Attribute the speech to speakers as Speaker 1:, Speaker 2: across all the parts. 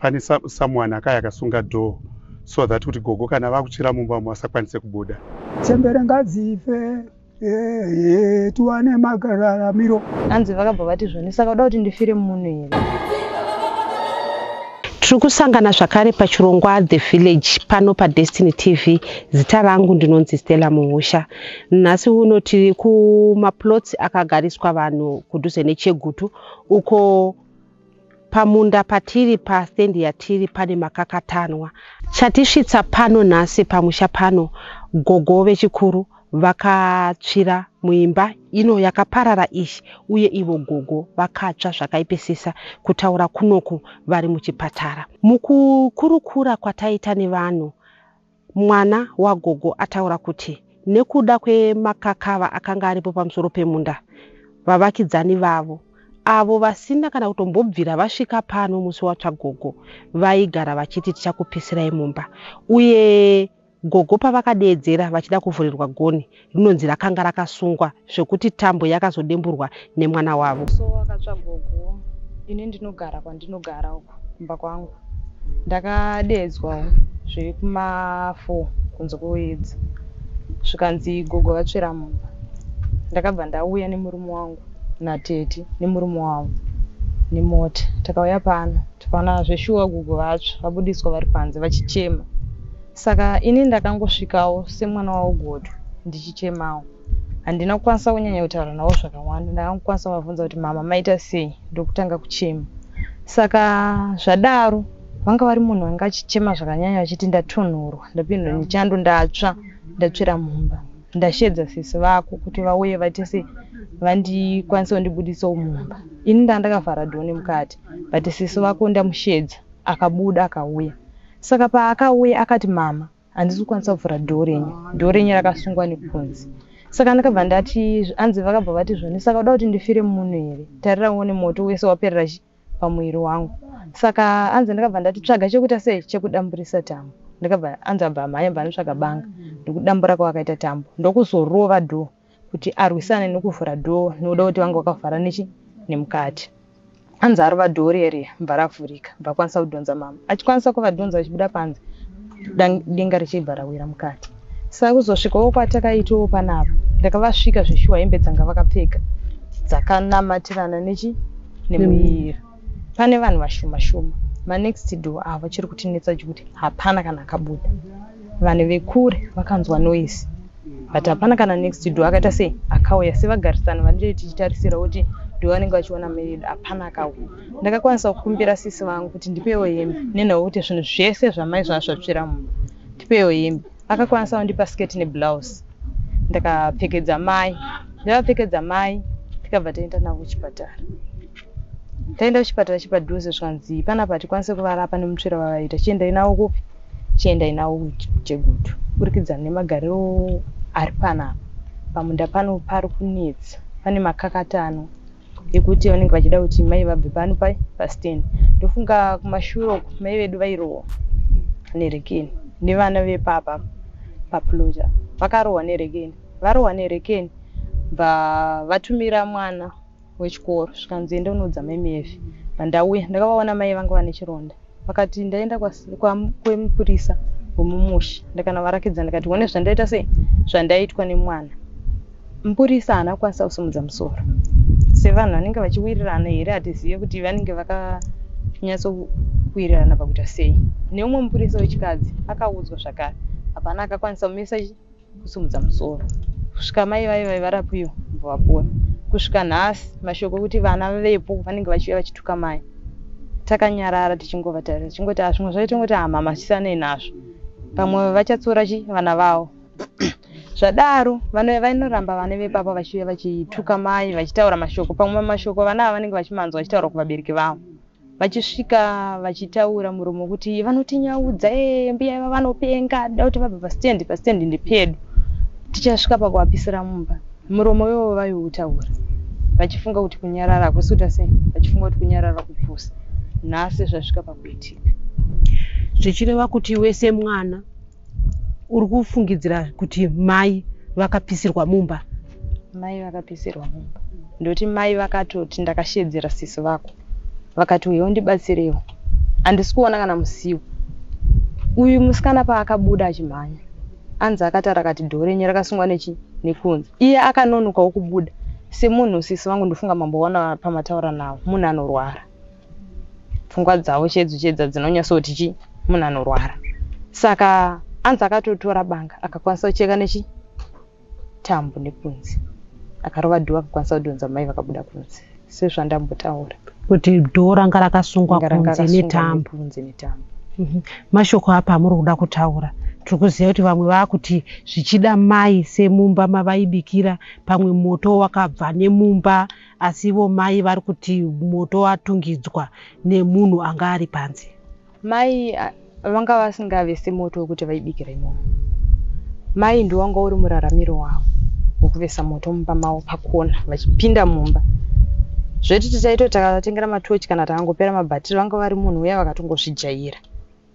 Speaker 1: Pane someone akaya akasunga door so that kuti gogo kana vakutsvira mumba umu vasakwanise kubuda.
Speaker 2: Chembere ngadzife tiwane mararamiro.
Speaker 3: Hanzi vakabva vati zvoni, saka uda kuti ndifire muno here?
Speaker 4: Tiri kusangana zvakare pachirongwa The Village pano paDestiny TV. Zita rangu ndinonzi Stella Muhusha. Nhasi uno tiri kumaplots akagariswa vanhu kudhuze neChegutu uko pamunda patiri pastendi yatiri pane makakatanwa. Chatisvitsa pano nhasi pamusha pano, gogo vechikuru vakatsvira muimba ino yakaparara iyi, uye ivo gogo vakatsva zvakaipisisa. Kutaura kunoku vari muchipatara. Mukukurukura kwataita nevanhu, mwana wagogo ataura kuti nekuda kwemakakava akanga aripo pamusoro pemunda, vavakidzani vavo avo vasina kana kutombobvira vasvika pano musi watsva gogo vaigara vachiti tichakupisirai mumba. Uye gogo pavakadeedzera vachida kuvhurirwa goni rinonzi rakanga rakasungwa zvekuti tambo yakazodemburwa nemwana wavo.
Speaker 3: So wakatsva gogo, ini ndinogara kwandinogara uku kumba kwangu. Ndakadeedzwawo zviri kuma4 kunze kwoedza, zvikanzi gogo vatsvira mumba. Ndakabva ndauya nemurume wangu natete nemurume wavo nemota. Takauya pano tikaona zveshuwa gogo vatsva, vabudiswa vari panze vachichema. Saka ini ndakangosvikawo semwana wavo godo ndichichemawo. Handina kukwanisa kunyanya kutaura navo zvakawanda. Ndakangokwanisa kuvabvunza kuti mama maita sei, ndokutanga kuchema. Saka zvadaro vanga vari munhu anga achichema zvakanyanya vachiti ndatonhorwa, ndapindwa nechando, ndatsva, ndatsvira mumba. Ndashedza sisi vako kuti vauye vaite sei, vandikwanise kundibudisawo mumba. Ini ndaa ndakavhara door nemukati, but sisi vako ndamushedza akabuda akauya. Saka paakauya akati mama handisi kukwanisa kuvhura door renyu, door renyu rakasungwa nekunze. Saka ndakabva ndati, hanzi vakabva vati zvoni, saka uda kuti ndifire muno here? Tarira uone moto wese waperera pamuviri wangu. Saka hanzi ndakabva ndati tsvaga chekuita sei, chekudamburisa tambo. Ndakabva hanzi abva amhanya bva anotsvaga banga ndokudambura kwavakaita tambo, ndokuzorova door kuti arwisane nekuvhura door nekuda kuti vanga vakavhara nechi nemukati. Hanzi arova door riya bva ravhurika, bva akwanisa kudhonza mama. Achikwanisa kuvadhonza vachibuda panze, denga richibva rawira mukati. Saka kuzosvikawo kwatakaitawo panapa, ndakavasvika zveshuwa hembe dzanga vakapfeka dzakanamatirana nechi nemuviri. Pane vanhu vashoma shoma manext door avo chiri kutinetsa chekuti hapana kana akabuda. Vanhu vekure vakanzwa noise, but hapana kana next door akaita sei akauya. Sevagarisani vanenge tichitarisira kuti ndo vanenge vachiona mai vedu, hapana akauya. Ndakakwanisa kukumbira sisi vangu kuti ndipewo hembe nenhau yekuti zvinhu zvese zvamai zvanga zvatsvira mumba, ndipewo hembe. Akakwanisa kundipa skirt neblouse, ndakapfekedza mai. Ndavapfekedza mai tikabva taenda navo kuchipatara. Taenda kuchipatara chepadhuze, zvikanzi panapa hatikwanisi kuvarapa nemutsviro wavaita, chiendai navo kupi? Chiendai navo kuChegutu. Kurikidza nemagariro ari panapa pamunda pano pari kunetsa, pane makakatano ekuti vanenge vachida kuti mai vabve pano pai pastendi. Ndofunga kumashure uku mai vedu vairohwa nerekeni nevana vepapa paplot, vakarohwa nerekeni. Varohwa nerekeni bva vatumira mwana wechikoro, zvikanzi enda unoudza mai Mevhi. Ndauya ndakavaona mai vanga vane chironda, vakati ndaenda kwemupurisa wemumusha, ndakanovarakidza ndikati one zvandaita sei, zvandaitwa nemwana. Mupurisa haana kukwanisa kusimudza musoro. Sevanhu vanenge vachiwirirana here, hatizive kuti vanenge vakanyatsowirirana pakuita sei. Neumwe mupurisa wechikadzi akaudzwa zvakare, hapana akakwanisa kumisa kusimudza musoro kusvika mai vai varapiwa vapora. Kusvika nhasi mashoko ekuti vana vepo vanenge vachiuya vachituka mai, takanyarara tichingovatarisa tichingoti zvimwe zvacho tingoti mama chisanei nazvo, pamwe vachatsura chi vana vavo. Zvadaro vanoramba vana vepapa vachiuya vachituka mai vachitaura mashoko, pamwe mashoko vana ava vanenge vachimanzwa vachitaura kuvabereki vavo, vachisvika vachitaura muromo kuti vanotinyaudza, mbuya ava vanopenga, da kuti vabva pastendi, pastendi ndepedu, tichasvika pakuvapisira mumba. Muromo iwowo vaiutaura vachifunga kuti kunyarara hakusi kuita sei, vachifunga kuti kunyarara kupusa. Nhasi zvasvika pakuitika.
Speaker 4: Zvichireva kuti wese mwana uri kufungidzira kuti mai vakapisirwa mumba.
Speaker 3: Mai vakapisirwa mumba. Ndoti mai vakatoti ndakashedzera sisi vako, vakati uyewo ndibatsirewo. Handisi kuona kana musiwo. Uyu musikana paakabuda achimhanya, anzi akataura akati dhoo renyu rakasungwa nechi nekunze. Iye akanonokawo kubuda semunhu sisi vangu ndofunga mamboona pamataura navo, munhu anorwara. Pfungwa dzavo chedzo chedza dzinonyatsoti chi munhu anorwara. Saka anzi akatotora banga akakwanisa kucheka nechi tambo nekunze. Akarova dhoo akakwanisa kudhonza mai vakabuda kunze. Sezvandambotaura.
Speaker 4: Kuti dhoo ranga rakasungwa
Speaker 3: Ranga
Speaker 4: kunze
Speaker 3: rakasungwa
Speaker 4: netambo.
Speaker 3: nekunze netambo.
Speaker 4: Mashoko apa amuri kuda kutaura, tiri kuziva kuti vamwe vakuti zvichida mai semumba mavaibikira pamwe moto wakabva nemumba, asi ivo mai vari kuti moto watungidzwa nemunhu anga ari panze.
Speaker 3: Mai vanga vasingavesi moto wekuti vaibikira imomo. Mai ndiwo wanga uri muraramiro wavo wekuvesa moto mumba mavo pakona vachipinda mumba. Zvekuti taito takatengera matochi kana takangopera mabhatiri, vanga vari munhu uya vakatongozvijaira.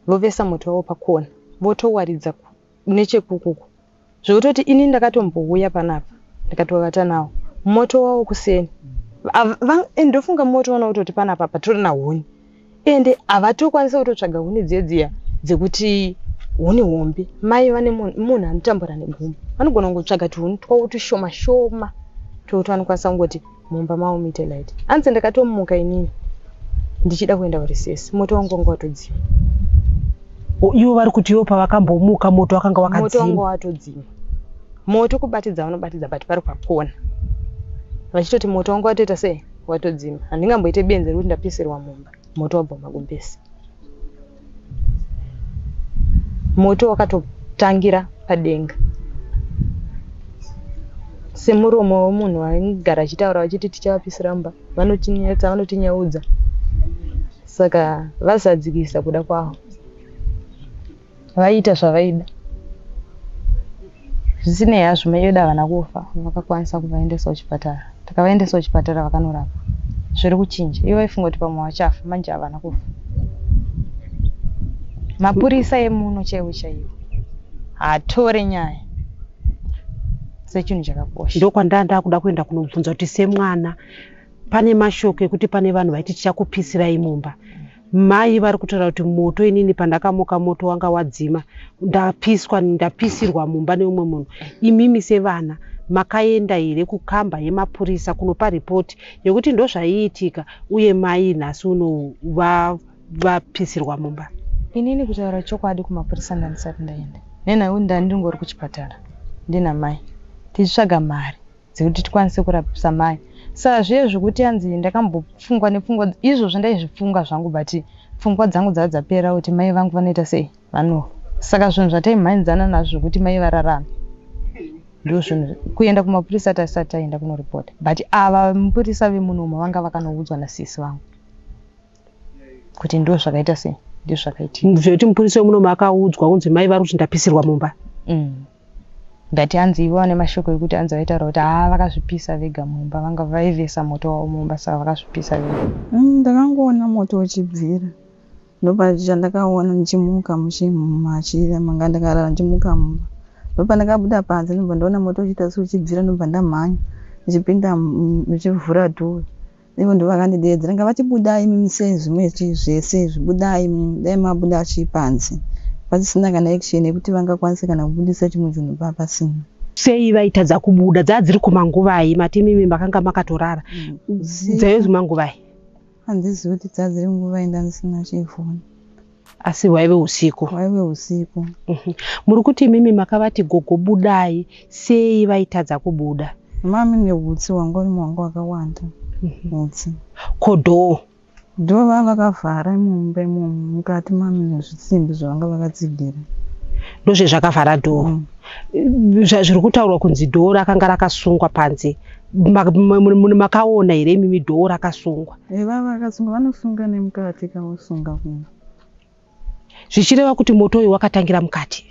Speaker 3: Vovesa moto wavo pakona, votowaridza nechekukuku. Zvekutoti ini ndakatombouya panapa, ndikatovata nawo. Moto wavo kuseni. Ndofunga moto wana kutoti panapa patori huni. Ende havatokwanisa kutotsvaga huni dziya dziya dzekuti huni hombe. Mai vane munhu anotambura negumbo. Vanogona kungotsvaga tuhuni twavo tushoma shoma twekuti vanokwanisa kungoti mumba mavo muite light. Anzi ndakatomuka inini ndichida kuenda kurecess, moto wangu wanga watodzima.
Speaker 4: Ivo vari kuti ivo pavakambomuka moto wakanga
Speaker 3: Moto wanga
Speaker 4: wakadzima.
Speaker 3: watodzima. Moto kubatidza vanobatidza but pari pakona. Vachitoti moto wanga watoita sei? Watodzima. Handingamboite benzi rekuti ndapisirwa mumba. Moto wabva mumagumbezi. Moto wakatotangira padenga. Semuromo wemunhu aigara achitaura vachiti tichavapisira mumba, vanotinetsa, vanotinyaudza. Saka vazadzikisa kuda kwavo. Vaiita zvavaida. Zvisinei hazvo mai vedu havana kufa, vakakwanisa kuvaendesa kuchipatara. Takavaendesa kuchipatara vakanorapwa. Zviri kuchinja. Ivo vaifunga kuti pamwe vachafa, manje havana kufa. Mapurisa emuno chaiwo chaiwo haatore nyaya sechinhu chakakosha.
Speaker 4: Ndokwandanga ndakuda kuenda kunobvunza kuti semwana pane mashoko ekuti pane vanhu vaiti tichakupisirai mumba. Mai vari kutaura kuti moto inini pandakamuka moto wanga wadzima, ndapisirwa mumba neumwe munhu. Imimi sevana makaenda here kukamba yemapurisa kunopa ripoti yekuti ndozvaiitika uye mai nhasi uno vapisirwa mumba?
Speaker 3: Inini kutaura chokwadi kumapurisa ndandisati ndaenda. Nenhau ndandingori kuchipatara ndina mai tichitsvaga mari dzekuti tikwanise kurapisa mai. Saka zviye zvekuti anzi ndakambofungwa nepfungwa izvozvo ndaizvifunga zvangu, but pfungwa dzangu dzava dzapera kuti mai vangu vanoita sei vanofa. Saka zvinhu zvataimhanyidzana nazvo zvekuti mai vararame ndo zvinhu kuenda kumapurisa tasati taenda kunoripota, but ava mupurisa vemunomo vanga vakanoudzwa nasisi vangu kuti ndo zvakaita sei, ndizvo zvakaitika.
Speaker 4: Zvekuti mupurisa wemunomo akaudzwa kunzi mai vari kuti ndapisirwa mumba.
Speaker 3: Ndati hanzi ivo vane mashoko ekuti hanzi vaitaura kuti haa vakazvipisa vega mumba, vanga vaivesa moto wavo mumba saka vakazvipisa vega.
Speaker 5: Ndakangoona moto uchibvira. Ndopachandakaona ndichimuka mumachira manga ndakarara ndichimuka mumba. Ndopandakabuda panze ndobva ndaona moto uchiita seuchibvira ndobva ndamhanya ndichipinda ndichivhura dhoo. Ivo ndo vakandideedzera ngavati budai imimi sei zvimwe zvese izvi budai imimi dai mabuda chipanze. Pasisina kana action yekuti vangakwanise kana kubudisa chimwe chinhu pasina.
Speaker 4: Sei vaitadza kubuda? Dzaa dziri kumanguvai? Mati imimi makanga makatorara. Dzaive dzimanguvai?
Speaker 5: Handizivi kuti dzaa dziri nguvai, ndandisina chivhoni.
Speaker 4: Asi hwaive usiku.
Speaker 5: Hwaive usiku.
Speaker 4: Muri kuti imimi makavati gogo budai, sei vaitadza kubuda?
Speaker 5: Mami neutsi wanga urimo wanga wakawanda. Utsi.
Speaker 4: Ko dhoo?
Speaker 5: Dhoo vava vakavhara mumba imomo mukati mami nezvisimbi zvavanga vakatsigira.
Speaker 4: Ndozvezvakavhara dhoo. Zviri kutaurwa kunzi dhoo rakanga rakasungwa panze. Makaona here imimi dhoo rakasungwa?
Speaker 5: Vava vakasunga, vanosunga nemukati kavosunga kumba.
Speaker 4: Zvichireva kuti moto uyu wakatangira mukati.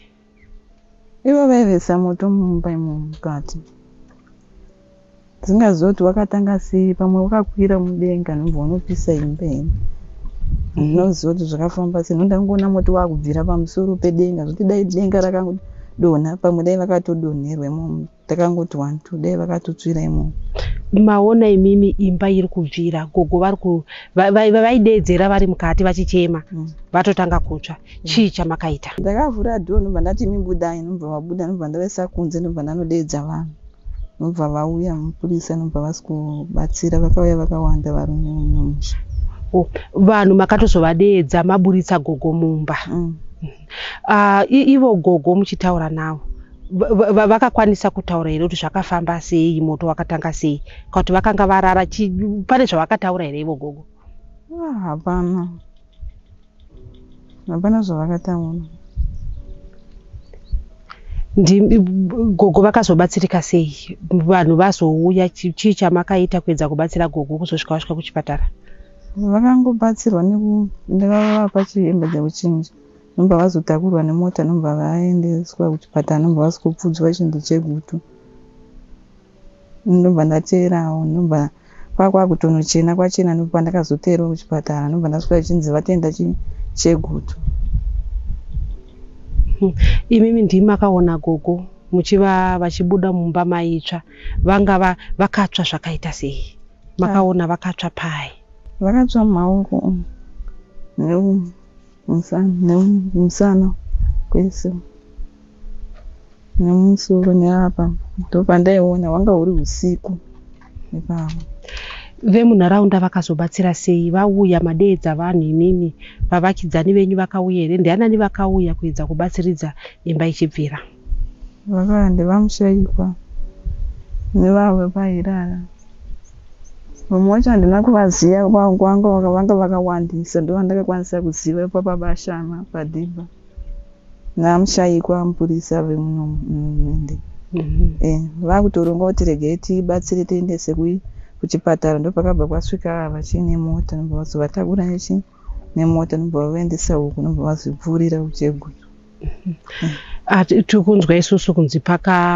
Speaker 5: Ivo vaivesa moto mumba imomo mukati. Dzisingazivi kuti wakatanga sei, pamwe wakakwira mudenga ndobva unopisa imba here. Ndinoziva kuti zvakafamba sei. Ndangoona moto wakubvira pamusoro pedenga zvekuti dai denga rakangodonha pamwe dai vakatodonherwa imomo. Takangoti 1 2 dai vakatotsvira imomo.
Speaker 4: Maona imimi imba iri kubvira, gogo vari vaideedzera vari mukati vachichema, vatotanga kutsva. Chii chamakaita?
Speaker 5: Ndakavhura dhoo, ndobva ndati imi budai, ndobva vabuda, ndobva ndavaisa kunze, ndobva ndanodeedza vanhu, ndobva vauya mupurisa, ndobva vasi kubatsira. Vakauya vakawanda varume mumusha.
Speaker 4: Oh, vanhu makatozovadeedza maburitsa gogo mumba. Ivo gogo muchitaura navo, vakakwanisa kutaura here kuti zvakafamba sei, moto wakatanga sei, kana kuti vakanga varara? Pane zvavakataura here ivo gogo?
Speaker 5: Ah, hapana, hapana zvavakataura.
Speaker 4: Gogo vakazobatsirika sei? Vanhu vazouya, chii chamakaita kuedza kubatsira gogo kuzosvika vasvika kuchipatara?
Speaker 5: Vakangobatsirwa neku ndakavapa chihembe dzekuchinja, ndobva vazotakurwa nemota, ndobva vaendeswa kuchipatara, ndobva vasvikopfudzwa chinhu chegutu. Ndobva ndateerawo, ndobva kwakwakutonochena kwachena, ndobva ndakazoteerawo kuchipatara, ndobva ndasvika chinzi vatenda chegutu.
Speaker 4: Imimi ndimi makaona gogo muchiva vachibuda mumba maitsva, vanga vakatsva zvakaita sei? Makaona vakatsva pai?
Speaker 5: Vakatsva mumaoko nemusana kwese nemusoro neapa, ndopandaiona hwanga huri usiku ipapo.
Speaker 4: Vemunharaunda vakazobatsira sei? Vauya madeedza vanhu imimi, vavakidzani venyu vakauya here? Ndianani vakauya kuedza kubatsiridza imba ichibvira?
Speaker 5: Vakauya ndevamushaikwa nevavo pairara. Vamwe vacho handina kuvaziva, vanga vakawandisa, ndovandakakwanisa kuziva ipapa bashama padhibha namushaikwa mupurisa vemuno mende. Vakutoronga kuti regai tibatsire tiendese kuchipatara, ndopakabva kwasvika vachine mota, ndobva vazovatakura nemota, ndobva vavaendesa uku, ndobva vazopfuurira kuChegutu.
Speaker 4: Tiri kunzwa isusu kunzi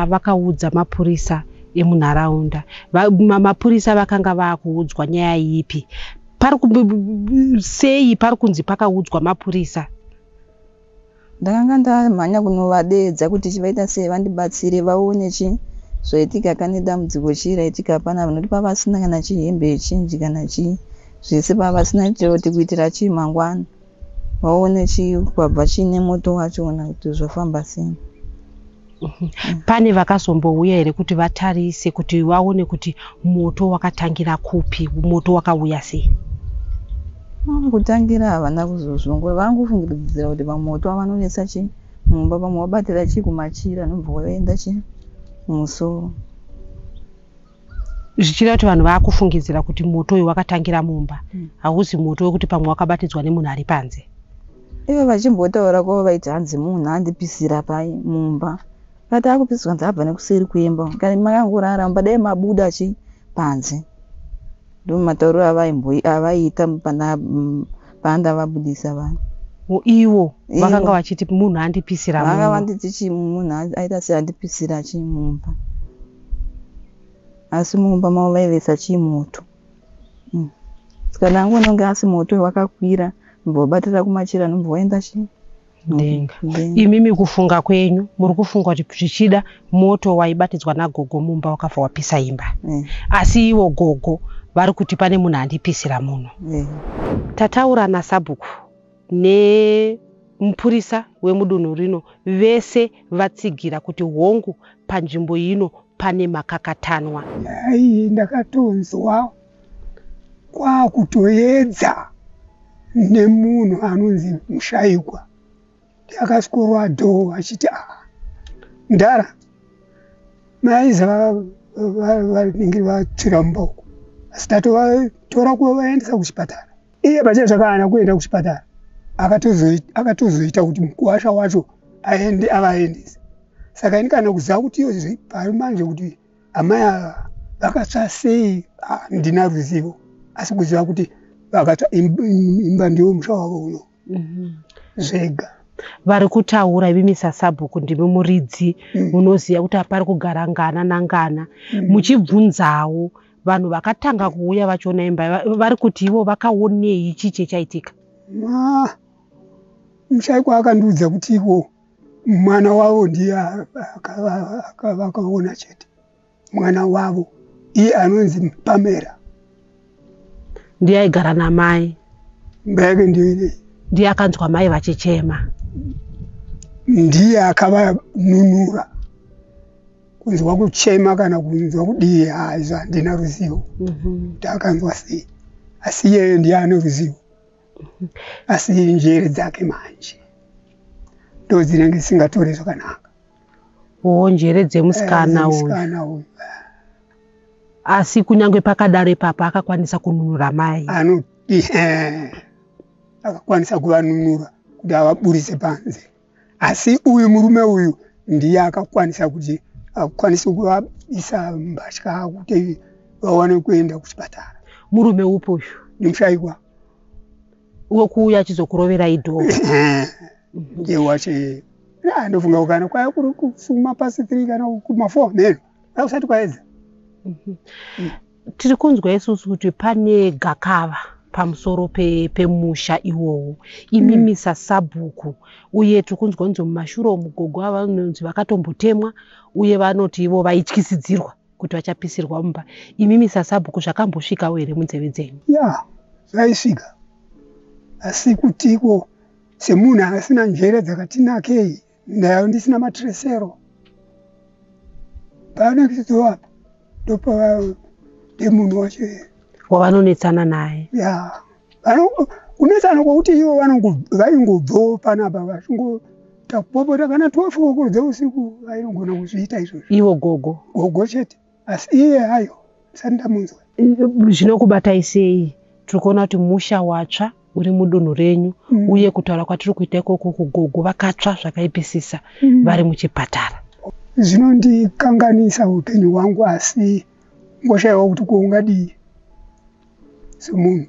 Speaker 4: vakaudza mapurisa emunharaunda. Mapurisa vakanga vakuudzwa nyaya ipi? Sei pari kunzi pakaudzwa mapurisa?
Speaker 5: Ndakanga ndamhanya kunovadeedza kuti chivaita sei vandibatsire vaone chi zvaitika kane dambudziko chii raitika panapa, nokuti pavasina kana chihembe yechinji kana chii, zvese pavasina choti kuitira chii mangwana vaone chii kwabva chiine moto wachona kuti zvafamba sei.
Speaker 4: Pane vakazombouya here kuti vatarise, kuti vaone kuti moto wakatangira kupi, moto wakauya sei?
Speaker 5: Kutangira havana kuzozvongora, vangofungidzira kuti pamoto wavanonetsa chi mumba, pamwe wabatira chi kumachira, nobva waenda chi mumusoro.
Speaker 4: Zvichireva kuti vanhu vakufungidzira kuti moto uyu wakatangira mumba, hauzi moto wekuti pamwe wakabatidzwa nemunhu ari panze.
Speaker 5: Ivo vachimbotaura kwavo vaiti hanzi munhu andipisira pai mumba, kati akupiswa nzi abva nekuseri kuemba, kana makangorara mumba dai mabuda chi panze. Ndo matauriro avaiita pandavabudisa vanhu.
Speaker 4: Ivo vakanga vachiti munhu andipisira
Speaker 5: mumba. Vanga vanditi chi munhu aita sei andipisira chi mumba. Asi mumba mavo vaivesa chi moto. Saka ndangoona kunge asi moto wakakwira, ndobva wabatira kumachira, ndobva waenda chi
Speaker 4: denga. Imimi kufunga kwenyu muri kufunga kuti zvichida moto waibatidzwa nagogo mumba wakabva wapisa imba. Asi ivo gogo vari kuti pane munhu andipisira muno. Tataura nasabhuku nemupurisa wemudunhu rino, vese vatsigira kuti hongu panzvimbo ino pane makakatanwa.
Speaker 2: Nyaya iyi ndakatonzwa kwakutoedza nemunhu anonzi mushaikwa. Akasvikorwa dhoo achiti ndara maiza vanenge vatsvira mumba uko, asi tatovatora kuvaendesa kuchipatara. Iye pache zvakaana kuenda kuchipatara, akatozoita kuti mukuwasha wacho aende avaendese. Saka ini kana kuziva kuti iyo pari manje kuti amai ava vakatsva sei, handina ruzivo, asi kuziva kuti vakatsva imba ndiwo musha wavo uno zvega.
Speaker 4: Vari kutaura imimi sasabhuku ndimi muridzi, munoziva kuti apari kugara ngana nangana. Muchibvunzawo vanhu vakatanga kuuya vachiona imba, vari kuti ivo vakaonei, chii chechaitika?
Speaker 2: Mushaikwa akandiudza kuti iko mwana wavo ndiye vakaona chete, mwana wavo. Iye anonzi Pamela.
Speaker 4: Ndiye aigara namai.
Speaker 2: Imba yake ndiyo inei.
Speaker 4: Ndiye akanzwa mai vachichema.
Speaker 2: Ndiye akavanunura. Kunzwa kuchema kana kunzwa kudii, haa izvo handina ruzivo kuti akanzwa sei, asi iyeye ndiye ane ruzivo. Asi njere dzake manje ndo dzinenge dzisingatore zvakanaka.
Speaker 4: Oo, njere dzemusikana uyu.
Speaker 2: Dzemusikana uyu.
Speaker 4: Asi kunyange pakadaro ipapa akakwanisa kununura mai.
Speaker 2: Akakwanisa kuvanunura kuti avaburitse panze. Asi uyu murume uyu ndiye akakwanisa kuti akwanise kuvaisa mbatya kuti vawane kuenda kuchipatara.
Speaker 4: Murume upi uyu?
Speaker 2: Ndimushaikwa.
Speaker 4: Wekuuya achizokuroverai dhoo.
Speaker 2: Ndiye wacho. Ndofunga kana kwaya kuri kusuma pasi 3 kana kuma 4 mheno. Kusati kwaedza.
Speaker 4: Tiri kunzwa isusu kuti pane gakava pamusoro pemusha iwowo. Imimi sasabhuku, uye tiri kunzwa kunzi mumashure umu gogo ava vanonzi vakatombotemwa, uye vanoti ivo vaityisidzirwa kuti vachapisirwa mumba. Imimi sasabhuku zvakambosvikawo here munzeve dzenyu?
Speaker 2: Ya, zvaisvika. Asi kutiko semunhu asina njere dzakati nakei, ndayo ndisina matresero. Paanekisidzo apa ndopava ndemunhu wacho
Speaker 4: wavanonetsana naye.
Speaker 2: Ya, kunetsana kwokuti ivo vaingobvawo panapa vachingoita kupopota kana 12 o'clock dzeusiku, vainogona kuzviita izvozvo.
Speaker 4: Ivo gogo?
Speaker 2: Gogo chete, asi iye hayo ndisati ndamunzwa.
Speaker 4: Zvinokubatai sei? Tiri kuona kuti musha watsva uri mudunhu renyu, uye kutaura kwatiri kuita ikoko kugogo vakatsva zvakaipisisa, vari muchipatara.
Speaker 2: Zvinondikanganisa upenyu hwangu, asi ngoshayiwa kuti ko ungadii semunhu.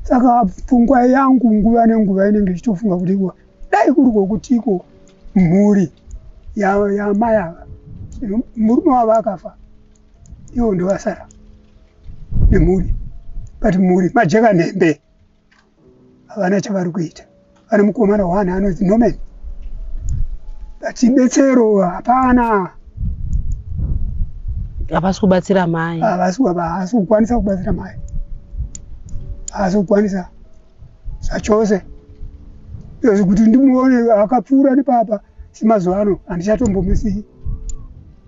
Speaker 2: Saka pfungwa yangu nguva nenguva inenge ichitofunga kuti iko dai kuri kwokuti iko mhuri yamai ava, murume wavo akafa, ivo ndovasara nemhuri, but mhuri majeka nhembe, havana chavari kuita. Vane mukomana one anonzi Norman, but betsero hapana.
Speaker 4: Havasi kubatsira mai.
Speaker 2: Havasi kukwanisa kubatsira mai, haasi kukwanisa zvachose. Izvo kuti ndimuone akapfuura nepapa semazuva ano handichatombomuzivi.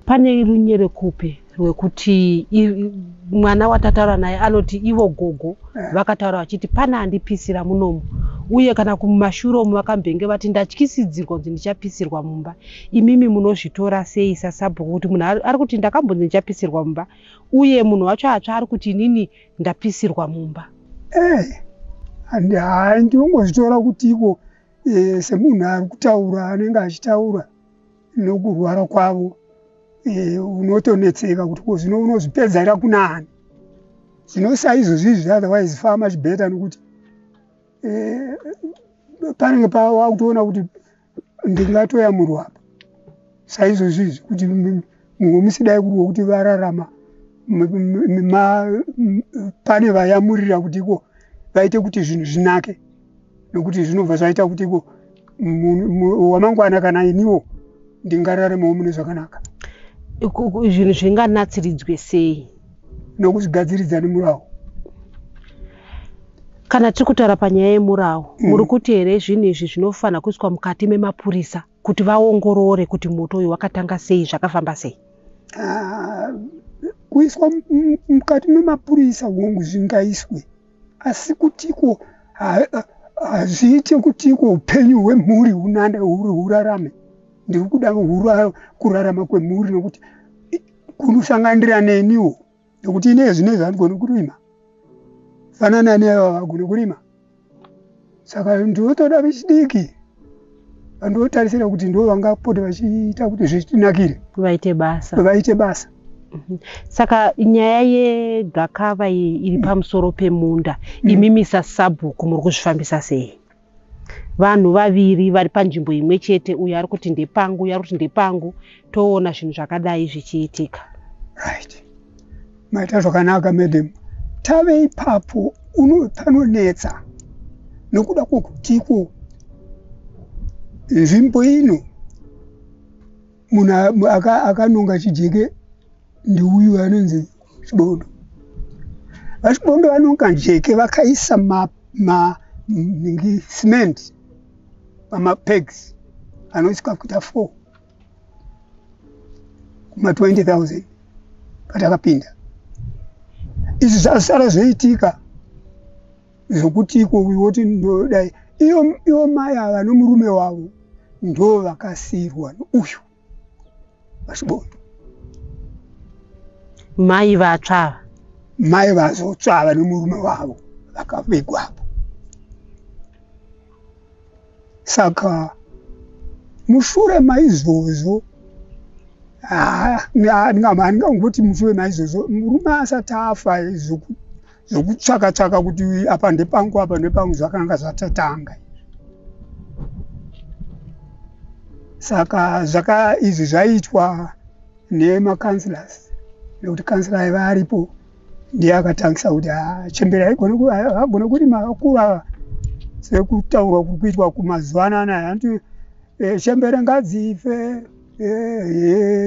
Speaker 4: Pane runyerekupe rwekuti mwana watataura naye anoti ivo gogo vakataura vachiti pana andipisira munomu, uye kana kumashure umu vakambenge vati ndatyisidzirwa kunzi ndichapisirwa mumba. Imimi munozvitora sei sasabhuku kuti munhu ari kuti ndakambonzi ndichapisirwa mumba, uye munhu wacho atsva ari kuti inini ndapisirwa mumba?
Speaker 2: Hai, ndinongozvitora kuti iko semunhu ari kutaura anenge achitaura nokurwara kwavo, unotonetseka kuti ko zvino unozvipedzera kunani. Zvino saizvozvi izvi otherwise far much better, nokuti panenge wakutoona kuti ndingatoyamurwa apa saizvozvi izvi, kuti mumwe musi dai kuri wokuti vararama, pane vayamurira kuti iko vaite kuti zvinhu zvinake, nokuti zvinobva zvaita kuti iko wamangwana kana iniwo ndingararamawo mune zvakanaka.
Speaker 4: Zvinhu zvinganatsiridzwe sei?
Speaker 2: Nokuzvigadziridza nemurawo.
Speaker 4: Kana tiri kutaura panyaya yemurawo, muri kuti here zvinhu izvi zvinofanira kuiswa mukati memapurisa kuti vaongorore kuti moto uyu wakatanga sei, zvakafamba sei?
Speaker 2: Kuiswa mukati memapurisa, hongu, zvingaiswe, asi kutiko hazviite kutiko upenyu hwemhuri hurarame. Ndiri kuda kurarama kwemhuri, nokuti kunosanganira neniwo, nekuti ine zvinezvi handigoni kurima fanana neava vagone kurima. Saka ndinotoda vechidiki vandotarisira kuti ndo vangapote vachiita kuti zvitinakire.
Speaker 4: Vaite basa.
Speaker 2: Vaite basa.
Speaker 4: Saka nyaya yegakava iyi iri pamusoro pemunda, imimi sasabhuku muri kuzvifambisa sei? Vanhu vaviri vari panzvimbo imwe chete, uyu ari kuti ndepangu, uyu ari kuti ndepangu, toona zvinhu zvakadai zvichiitika.
Speaker 2: Right, maita zvakanaka, madam. Tave ipapo panonetsa nokuda kwokutiko nzvimbo ino munhu akanonga chijeke. Ndiuyu anonzi Chibondo. VaChibondo vanonga njeke vakaisa ma cement pamapegs anosvika kuita 4 kuma 20,000 patakapinda. Izvi zvasara zvoitika zvokuti iko woti ndodai iyo mai ava nomurume wavo ndo vakasirwa nouyu VaChibondo.
Speaker 4: Mai vatsva ava?
Speaker 2: Mai vazotsva ava nomurume wavo vakavigwapo. Saka mushure maizvozvo, handingangoti mushure maizvozvo, murume asati afa, zvokutsvaka tsvaka kuti apa ndepangu, apa ndepangu, zvakanga zvatatanga. Saka zvaka izvi zvaiitwa nemacouncillors, nekuti councillor aiva aripo ndiye akatangisa kuti chembere haigone kurima. Vakuru ava, sekutaurwa kuri kuitwa kumazuva anaya, anoti chembere ngadzife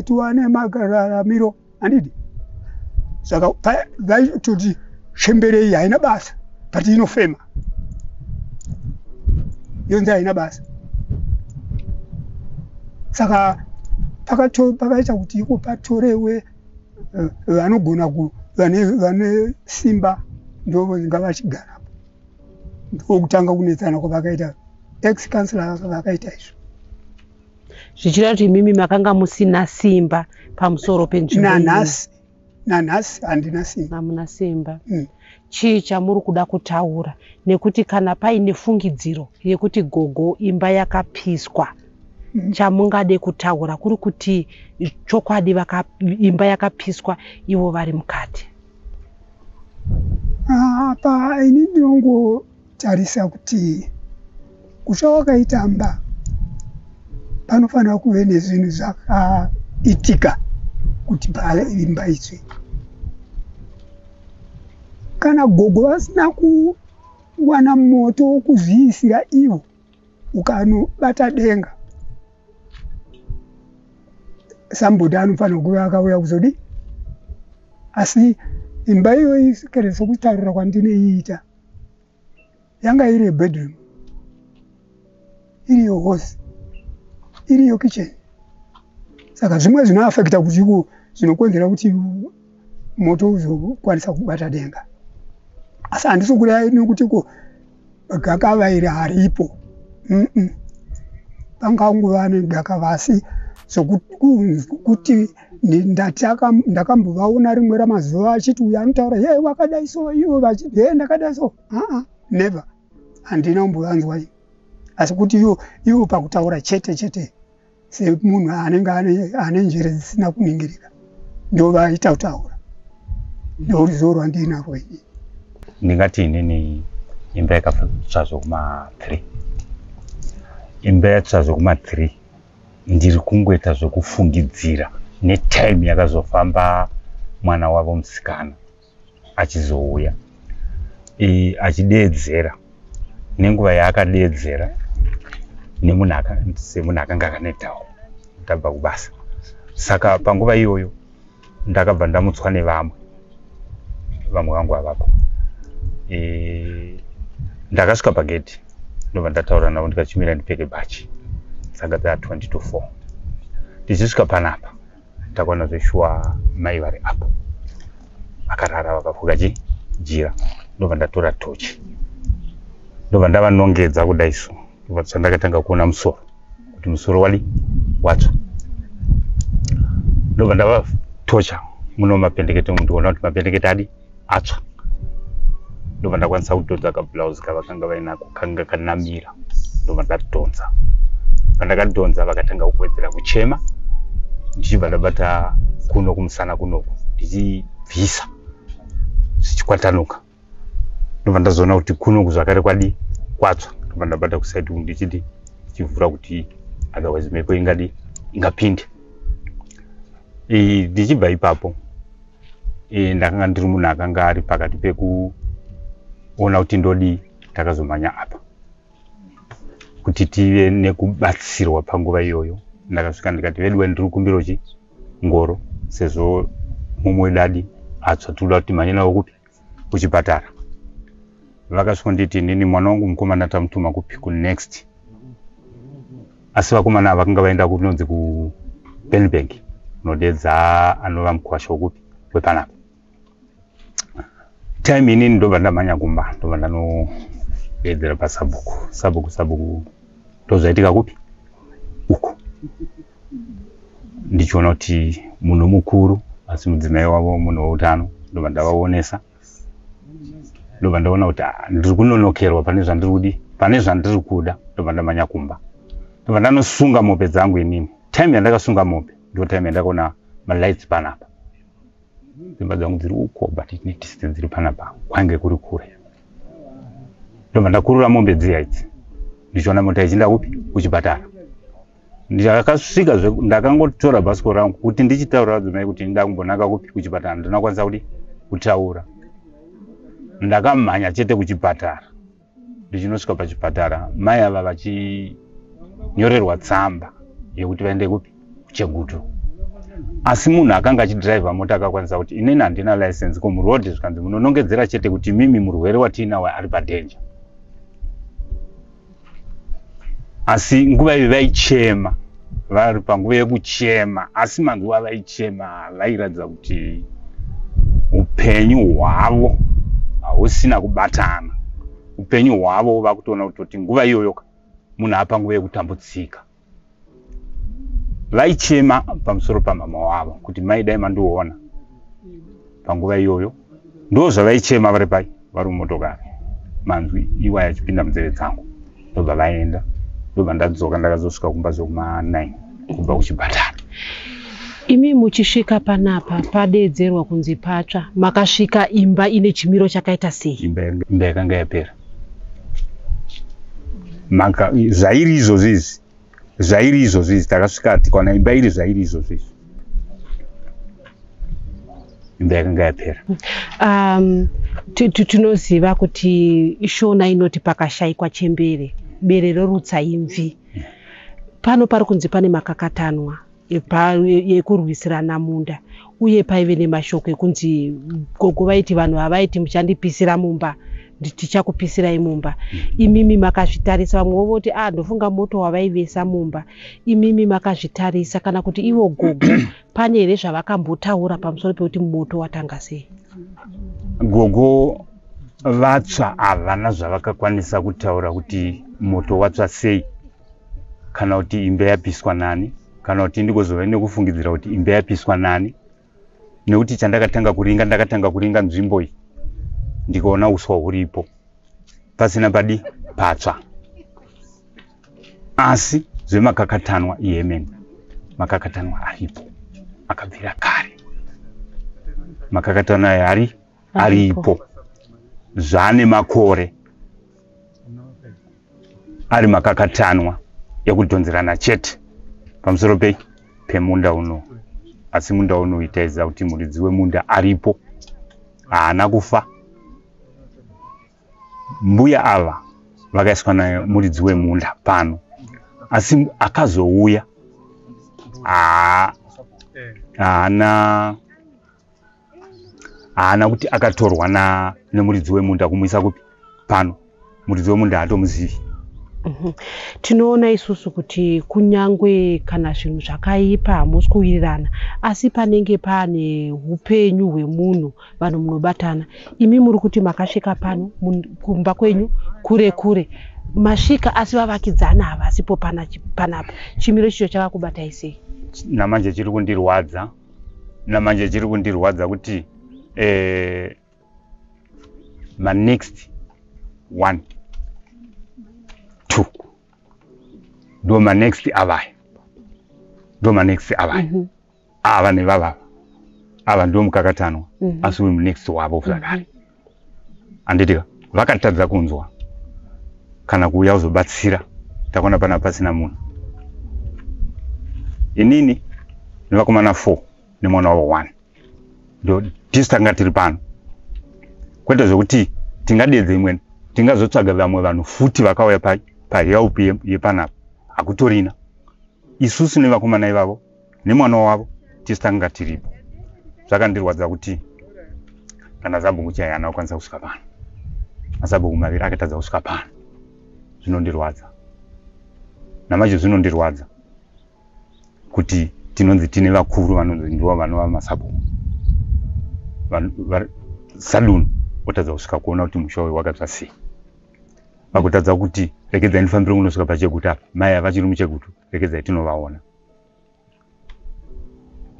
Speaker 2: tiwane mararamiro, handidi? Saka vaitoti chembere iyi haina basa, but inofema, yonzi haina basa. Saka pakaita kuti iko patorewe vanogona, vane simba ndo ngavachigarapo. Ndokutanga kunetsana kwavakaita, ex councillor vakaita izvo.
Speaker 4: Zvichireva kuti imimi makanga musina simba pamusoro penzvimbo iyi?
Speaker 2: Nanhasi handina simba.
Speaker 4: Hamuna simba. Chii chamuri kuda kutaura? Nekuti kana paine fungidziro yekuti gogo imba yakapiswa, chamungade kutaura kuri kuti chokwadi imba yakapiswa ivo vari mukati?
Speaker 2: Apa ini ndinongotarisa kuti kutsva wakaita mba panofanira kuve nezvinhu zvakaitika kuti imba itsve. Kana gogo vasina kuwana moto wokuzviisira ivo ukanobata denga, somebody anofanira kuve akauya kuzodi. Asi imba iyoyi, kere sokutaurira kwandinoiita, yanga iri bedroom, iriyo hosi, iriyo kitchen. Saka zvimwe zvinoaffecta kuti iko zvinokonzera kuti moto uzokwanisa kubata denga. Asi handisi kureva nekuti ko gakava iri haripo. Pangangova negakava, asi zvokuti ndakambovaona rimwe ramazuva achiti uyu anotaura ye wakadai so, ivo vachiti he ndakadai so, aa, never, handina kumbovanzwa ini. Asi kuti ivo pakutaura chete chete, semunhu anenge ane njere dzisina kuningirika, ndo vaita kutaura. Ndo ruzivo rwandinarwo ini.
Speaker 6: Ndingati inini imba yakatsva zvekuma3, imba yatsva zvekuma3. Ndiri kungoita zvekufungidzira netime yakazofamba mwana wavo musikana achizouya achideedzera, nenguva yaakadeedzera nemunhu semunhu akanga akanetawo tabva kubasa. Saka panguva iyoyo ndakabva ndamutswa nevamwe vamwe vangu avapo. Ndakasvika pagedhi, ndobva ndataura navo, ndikachimira ndipfeke bhachi. Dzanga dza 20 to 4. Ndichisvika panapa, ndakaona zveshuwa mai vari apo vakarara vakafuka chi jira. Ndobva ndatora tochi, ndobva ndavanongedza kudai so, ndobva zvandakatanga kuona musoro, kuti musoro wadi watsva. Ndobva ndavatocha muno mapendekete, ndikuona kuti mapendekete adi atsva. Ndobva ndakwanisa kudhonza kablouse kavakanga vainako, kanga kanamira. Ndobva ndadhonza. Pandakadhonza, vakatanga kuwedzera kuchema, ndichibva ndabata kuno kumusana kunoku, ndichibvisa zvichikwatanuka. Ndobva ndazoona kuti kunoku zvakare kwadi kwatsva. Ndobva ndabata kuside uku, ndichidi ndichivhura kuti otherwise mhepo ingadi ingapinde. Ndichibva ipapo, ndakanga ndiri munhu akanga ari pakati pekuona kuti ndodii. Takazomhanya apa kuti tive nekubatsirwa. Panguva iyoyo ndakasvika ndikati, "Veduwe, ndiri kukumbira chi ngoro," sezvo Mumwe wedu adi atsva, tinoda kuti timhanye navo kupi? Kuchipatara. Vakasvikonditi inini mwana wangu mukomana tamutuma kupi? Kunext. Asi vakomana ava vakanga vaenda kunonzi kuBenbank kunodedza anova mukwasha wekupi wepanapa. Time inini ndobva ndamhanya kumba, ndobva ndanodedzera pasabhuku. Sabhuku, sabhuku, ndozvaitika kupi? Uku. Ndichiona kuti munhu mukuru asi mudzimai wavo munhu weutano, ndobva ndavaonesa, ndobva ndaona kuti ndiri kunonokerwa pane zvandiri kudi, pane zvandiri kuda. Ndobva ndamhanya kumba, ndobva ndanosunga mombe dzangu inini. Time yandakasunga mombe ndo time yandakaona malights panapa. Dzimba dzangu dziri uko, but ine distance dziri panapa, kwange kuri kure. Ndobva ndakurura mombe dziya idzi, ndichiona mota ichienda kupi? Kuchipatara. Ndakasvika, ndakangotora bhasikoro rangu kuti ndichitaura vadzimai kuti ndakumbonaka kupi? Kuchipatara. Ndinakwanisa kuti kutaura, ndakamhanya chete kuchipatara. Ndichinosvika pachipatara, mai ava vachinyorerwa tsamba yekuti vaende kupi? KuChegutu. Asi munhu akanga achidhiraivha mota akakwanisa kuti inini handina license kumurodhi, zvikanzi munonongedzera chete kuti mimi murwere watiinawo ari padenja. Asi nguva iyi vaichema, vari panguva yekuchema, asi manzwi avaichema vairatidza kuti upenyu hwavo hausina kubatana. Upenyu hwavo vakutoona kutoti nguva iyoyo munhu apa nguva yekutambudzika. Vaichema pamusoro pamama wavo kuti mai dai mandiona panguva iyoyo. Ndo zvavaichema vari pai, vari mumotokari, manzwi iwaya achipinda munzeve dzangu. Ndobva vaenda, ndobva ndadzoka. Ndakazosvika kumba zvekuma 9 kubva kuchipatara.
Speaker 4: Imi muchisvika panapa padeedzerwa kunzi patsva, makasvika imba ine chimiro chakaita sei?
Speaker 6: Imba yakanga yapera. Zvairi izvozvi izvi, zvairi izvozvi izvi, takasvika tikaona imba iri zvairi izvozvi izvi. Imba yakanga yapera.
Speaker 4: Tinoziva kuti Shona inoti pakashayikwa chembere, bere rorutsa imvi. Pano pari kunzi pane makakatanwa ekurwisirana munda, uye paive nemashoko ekunzi gogo vaiti vanhu havaiti muchandipisira mumba, tichakupisirai mumba. Imimi makazvitarisa? Vamwe voti a ndofunga moto wavaivesa mumba. Imimi makazvitarisa, kana kuti ivo gogo pane here zvavakambotaura pamusoro pekuti moto watanga sei?
Speaker 6: Gogo vatsva havana zvavakakwanisa kutaura kuti moto watsva sei, kana kuti imba yapiswa nani, kana kuti ndigozova nekufungidzira kuti imba yapiswa nani, nekuti chandakatanga kuringa, ndakatanga kuringa nzvimbo iyi ndikaona uswa huripo pasina padi patsva. Asi zvemakakatanwa iyemene, makakatanwa aripo akabvira kare. Makakatanwa aya ari aripo zvane makore ari makakatanwa ekudhonzerana chete pamusoro pei pemunda uno. Asi munda uno itaiziva kuti muridzi wemunda aripo, haana kufa. Mbuya ava vakaiswa namuridzi wemunda pano, asi akazouya haana kuti akatorwa nemuridzi wemunda kumuisa kupi pano. Muridzi wemunda haatomuzivi.
Speaker 4: Tinoona isusu kuti kunyangwe kana zvinhu zvakaipa, hamusi kuwirirana, asi panenge pane upenyu hwemunhu, vanhu munobatana. Imi muri kuti makasvika pano kumba kwenyu kure kure, masvika asi vavakidzana havasipo panapa. Chimiro chicho chakakubatai sei?
Speaker 6: Namanje chiri kundirwadza, namanje chiri kundirwadza kuti manext 1 2 ndo manext avaya, ndo manext avaya. Ava nevavava ava ndo mukakatanwa. Asi uyu munext wavo zvakare, handitika vakatadza kunzwa kana kuuya kuzobatsira. Takaona pana pasina munhu, inini nevakomana 4 nemwana wavo 1, ndo tisu tanga tiri pano, kwete zvokuti tingadedze imweni, tingazotsvaga vamwe vanhu futi vakauya pahelp yepanapa. Hakutorina. Isusu nevakomana ivavo nemwana wavo tisu tanga tiripo. Zvakandirwadza kuti kana sabhuku chaiye haana kukwanisa kusvika pano, masabhuku maviri akatadza kusvika pano. Zvinondirwadza namanje, zvinondirwadza kuti tinonzi tine vakuru vanonzi ndivo vanova masabhuku, sadunhu otadza kusvika kuona kuti musha uyu wakatsva sei, vakutadza kuti regedzai ndifambire kunosvika paChegutu apa, mai havachiri muChegutu, regedzai tinovaona.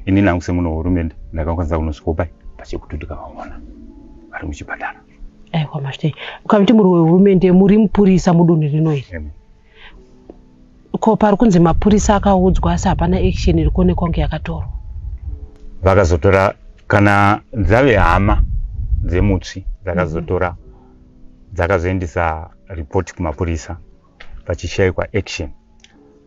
Speaker 6: Ini nangu semunhu wehurumende ndakakwanisa kunosvikawo pai paChegutu, ndikavaona vari muchipatara.
Speaker 4: Aiwa, mazvitei. Ukamuti muri wehurumende, muri mupurisa mudunhu rino here? Ko pari kunzi mapurisa akaudzwa asi hapana action iri kuonekwa kunge yakatorwa?
Speaker 6: Vakazotora kana dzave hama dzemutsvi dzakazotora, dzakazoendesa ripoti kumapurisa pachishayikwa action.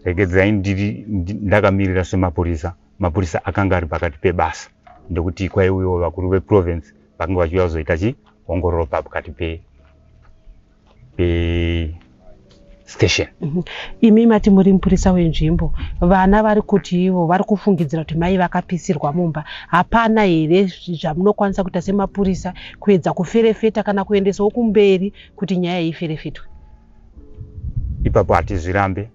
Speaker 6: Regedzai ndiri ndakamirira semapurisa, mapurisa akanga ari pakati pebasa ndekuti kwaiuyiwo vakuru veprovince vakanga vachiuya kuzoita chiongororo pakati pestation.
Speaker 4: Imi mati muri mupurisa wenzvimbo. Vana vari kuti ivo vari kufungidzira kuti mai vakapisirwa mumba. Hapana here zvamunokwanisa kuita semapurisa kuedza kuferefeta kana kuendesawo kumberi kuti nyaya iyi iferefetwe?
Speaker 6: Ipapo hatizvirambe,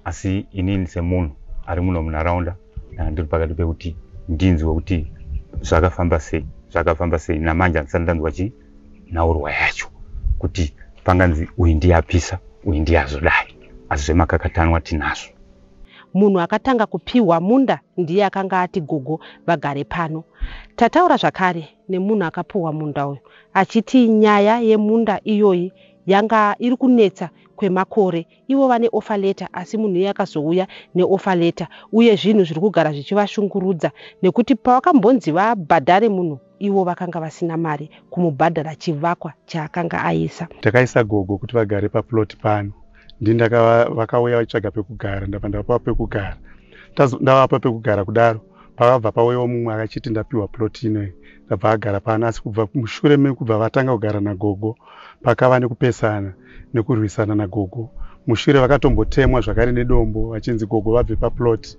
Speaker 6: asi inini semunhu ari muno munharaunda ndanga ndiri pakati pekuti ndinzwe kuti zvakafamba sei, zvakafamba sei. Namanje handisati ndanzwa chinhaurwa yacho kuti panganzi uyu ndiye apisa, uyu ndiye azodai, asi zvemakakatanwa tinazvo.
Speaker 4: Munhu akatanga kupiwa munda ndiye akanga ati gogo vagare pano. Tataura zvakare nemunhu akapiwa munda uyu achiti nyaya yemunda iyoyi yanga iri kunetsa kwemakore. Ivo vane offer letter, asi munhu iye akazouya neoffer letter uye zvinhu zviri kugara zvichivashungurudza nekuti pavakambonzi vabhadhare munhu, ivo vakanga vasina mari kumubhadhara chivakwa chaakanga aisa.
Speaker 1: Takaisa gogo kuti vagare paplot pano. Ndini vakauya vachitsvaga pekugara, ndabva ndavapa pekugara. Ndavapa pekugara kudaro, pavabva pauyawo mumwe akachiti ndapiwa plot inoyi, ndabva agara pano. Asi kubva mushure mekubva vatanga kugara nagogo, pakava nekupesana nekurwisana nagogo. Mushure vakatombotemwa zvakare nedombo vachinzi gogo vabve paplot,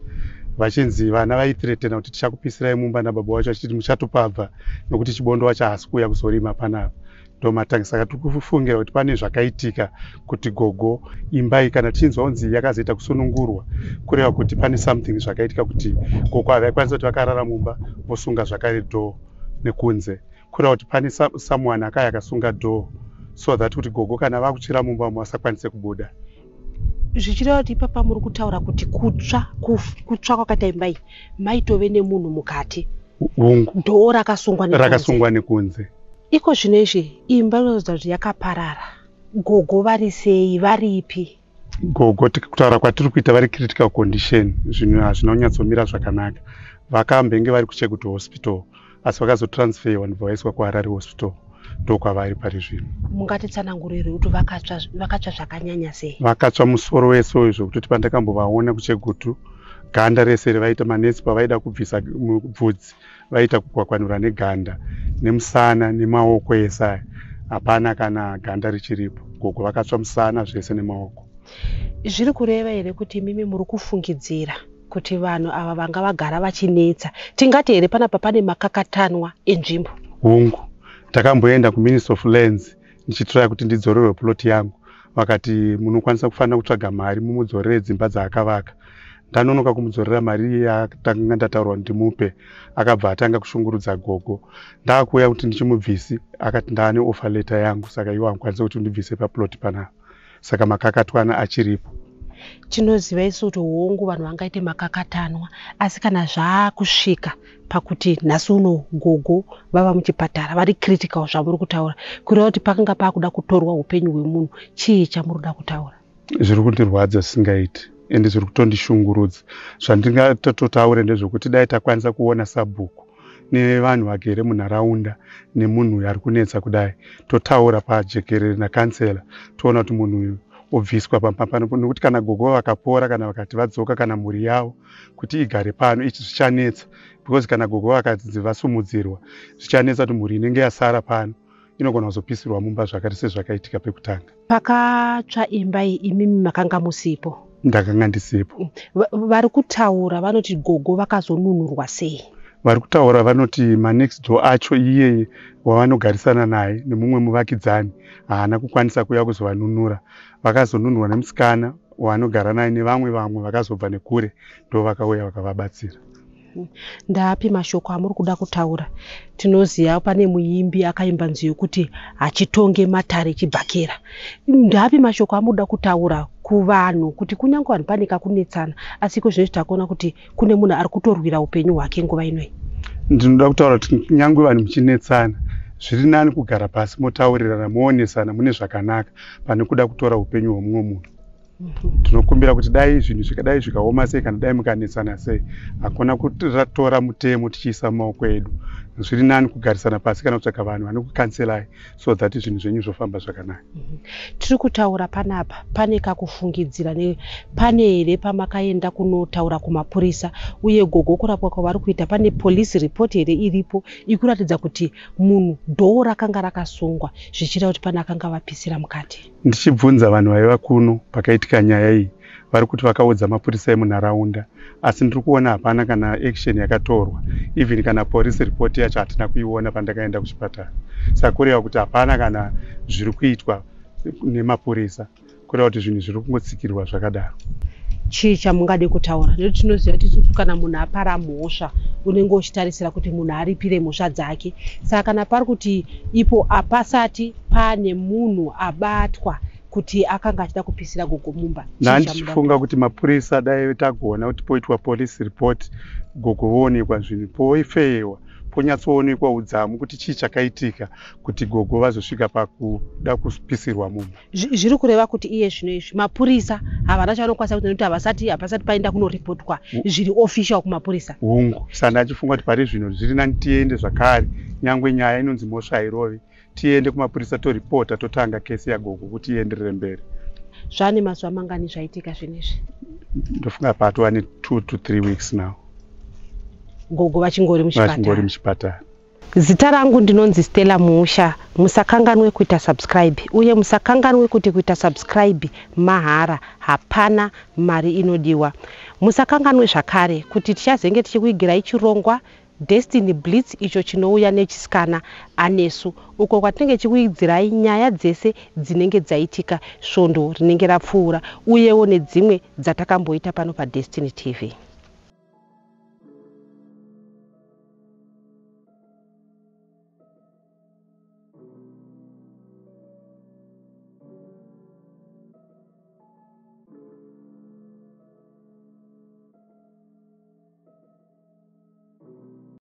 Speaker 1: vachinzi vana vaithreatena kuti tichakupisirai mumba, nababa vacho vachiti muchatopabva nekuti Chibondo wacho haasi kuuya kuzorima panapa. Ndomatangi. Saka tiri kufungira kuti pane zvakaitika kuti gogo imba iyi, kana tichinzwa kunzi yakazoita kusunungurwa, kureva kuti pane something zvakaitika kuti gogo havaikwanisa kuti vakarara mumba vosunga zvakare door nekunze, kureva kuti pane someone akaya akasunga door so that kuti gogo kana vakutsvira mumba umo vasakwanise kubuda.
Speaker 4: Zvichireva kuti ipapa muri kutaura kuti kutsva kwakaita imba iyi, maitove nemunhu mukati?
Speaker 1: Hungu.
Speaker 4: Door rakasungwa nekunze.
Speaker 1: Rakasungwa nekunze.
Speaker 4: Iko zvino izvi imba inoratidza kuti yakaparara. Gogo vari sei, varipi?
Speaker 1: Gogo, kutaura kwatiri kuita, vari critical condition. Zvinhu hazvina kunyatsomira zvakanaka. Vakambenge vari kuChegutu Hospital, asi vakazotransferwa ndobva vaiswa kuHarare Hospital, ndokwavari pari zvino.
Speaker 4: Mungatitsanangurire kuti vakatsva zvakanyanya sei?
Speaker 1: Vakatsva musoro wese uyu, zvekutoti pandakambovaona kuChegutu, ganda rese revaita manesi pavaida kubvisa bvudzi vaita kukwakwanura neganda, nemusana nemaoko ese aya, hapana kana ganda richiripo. Gogo vakatsva musana zvese nemaoko.
Speaker 4: Zviri kureva here kuti imimi muri kufungidzira kuti vanhu ava vanga vagara vachinetsa, tingati here panapa pane makakatanwa enzvimbo?
Speaker 1: Hungu. Ndakamboenda kuMinistry of Lands ndichitraya kuti ndidzorerwe plot yangu. Vakati munokwanisa kufanira kutsvaga mari mumudzorere dzimba dzaakavaka. Ndanonoka kumudzorera mari yatanga ndataurwa ndimupe, akabva atanga kushungurudza gogo. Ndaakuuya kuti ndichimubvisi, akati ndaane offer letter yangu, saka iwo hamukwanisi kuti ndibvise paplot panapa. Saka makakatwana achiripo.
Speaker 4: Tinoziva isu kuti hongu, vanhu vangaite makakatanwa, asi kana zvaakusvika pakuti nhasi uno gogo vava muchipatara vari critical, zvamuri kutaura kureva kuti pakanga paakuda kutorwa upenyu hwemunhu. Chii chamuri kuda kutaura?
Speaker 1: Zviri kundirwadza zvisingaiti, ende zviri kutondishungurudza. Zvandingatotaure ndezvekuti dai takwanisa kuona sabhuku nevanhu vagere munharaunda nemunhu uyu ari kunetsa kudai, totaura pajekerere nakansela, toona kuti munhu uyu obviswa pamba pano, nekuti kana gogo vakapora, kana vakati vadzoka, kana mhuri yavo kuti igare pano, ichi zvichanetsa, because kana gogo vakanzi vasumudzirwa, zvichanetsa kuti mhuri inenge yasara pano inogona kuzopisirwa mumba zvakare sezvakaitika pekutanga.
Speaker 4: Pakatsva imba iyi, imimi makanga musipo?
Speaker 1: Ndakanga ndisipo.
Speaker 4: Vari kutaura vanoti gogo vakazonunurwa sei?
Speaker 1: Vari kutaura vanoti manext door acho iyeye wavanogarisana naye nemumwe muvakidzani haana kukwanisa kuuya kuzovanunura. Vakazonunurwa nemusikana waanogara naye nevamwe vamwe vakazobva nekure, ndo vakauya vakavabatsira.
Speaker 4: Ndaapi mashoko amuri kuda kutaura? Tinoziva pane muimbi akaimba nziyo yekuti hachitonge matare chibhakera. Ndaapi mashoko amuri kuda kutaura kuvanhu kuti kunyange vanhu pane kakunetsana, asi iko zvinezvi takuona kuti kune munhu ari kutorwira upenyu hwake nguva inoyi?
Speaker 1: Ndinoda kutaura kuti kunyange vanhu muchinetsana, zviri nani kugara pasi motaurirana, moonesana mune zvakanaka, pane kuda kutora upenyu hwemumwe munhu. Tinokumbira kuti dai zvinhu zvikadai zvikaoma sei, kana dai mukanetsana sei, hakuna kutora mutemo tichiisa mumaoko edu. Zviri nani kugarisana pasi kana kutsvaga vanhu vanokukanselai so that zvinhu zvenyu zvofamba zvakanaka.
Speaker 4: Tiri kutaura panapa pane kakufungidzira, pane here pamakaenda kunotaura kumapurisa? Uye gogo kurapwa kwavari kuita, pane police report here iripo ikuratidza kuti munhu dhoo rakanga rakasungwa, zvichireva kuti pane akanga vapisira mukati?
Speaker 1: Ndichibvunza vanhu vaiva kuno pakaitika nyaya iyi, vari kuti vakaudza mapurisa emunharaunda, asi ndiri kuona hapana kana action yakatorwa. Even kana police report yacho hatina kuiona pandakaenda kuchipatara. Saka kureva kuti hapana kana zviri kuitwa nemapurisa, kureva kuti zvinhu zviri kungotsikirwa zvakadaro.
Speaker 4: Chii chamungade kutaura? Nekuti tinoziva kuti isusu kana munhu apara mhosva, unenge uchitarisira kuti munhu aripire mhosva dzake. Saka kana pari kuti ipo hapasati pane munhu abatwa kuti akanga achida kupisira gogo mumba, chii
Speaker 1: Ndanga
Speaker 4: chamuda?
Speaker 1: Ndichifunga kuti mapurisa dai tagona kuti poitwa police report, gogo voonekwa, zvinhu poifeyewa, ponyatsoonekwa udzamu kuti chii chakaitika kuti gogo vazosvika pakuda kupisirwa mumba.
Speaker 4: Zviri kureva kuti iye zvino izvi mapurisa havana chavanokwanisa kuita, nekuti havasati paenda kunoripotwa zviri official kumapurisa.
Speaker 1: Hungu, saka ndachifunga kuti pari zvino zviri nani tiende zvakare, nyangwe nyaya inonzi mhosva hairovi, tiende kumapurisa toripota, totanga kesi yagogo kuti ienderere mberi.
Speaker 4: Zvane mazuva mangani zvaitika zvinhu izvi?
Speaker 1: Ndofunga patova ne2 to 3 weeks now.
Speaker 4: Gogo vachingori
Speaker 1: vachingori
Speaker 4: muchipatara?
Speaker 1: Muchipatara.
Speaker 4: Zita rangu ndinonzi Stella Musha. Musakanganwe kuita subscribe, uye musakanganwe kuti kuita subscribe mahara, hapana mari inodiwa. Musakanganwe zvakare kuti tichazenge tichikuigirai chirongwa Destiny Blitz, icho chinouya nechisikana anesu, uko kwatinenge tichikuidzirai nyaya dzese dzinenge dzaitika svondo rinenge rapfuura, uyewo nedzimwe dzatakamboita pano paDestiny TV.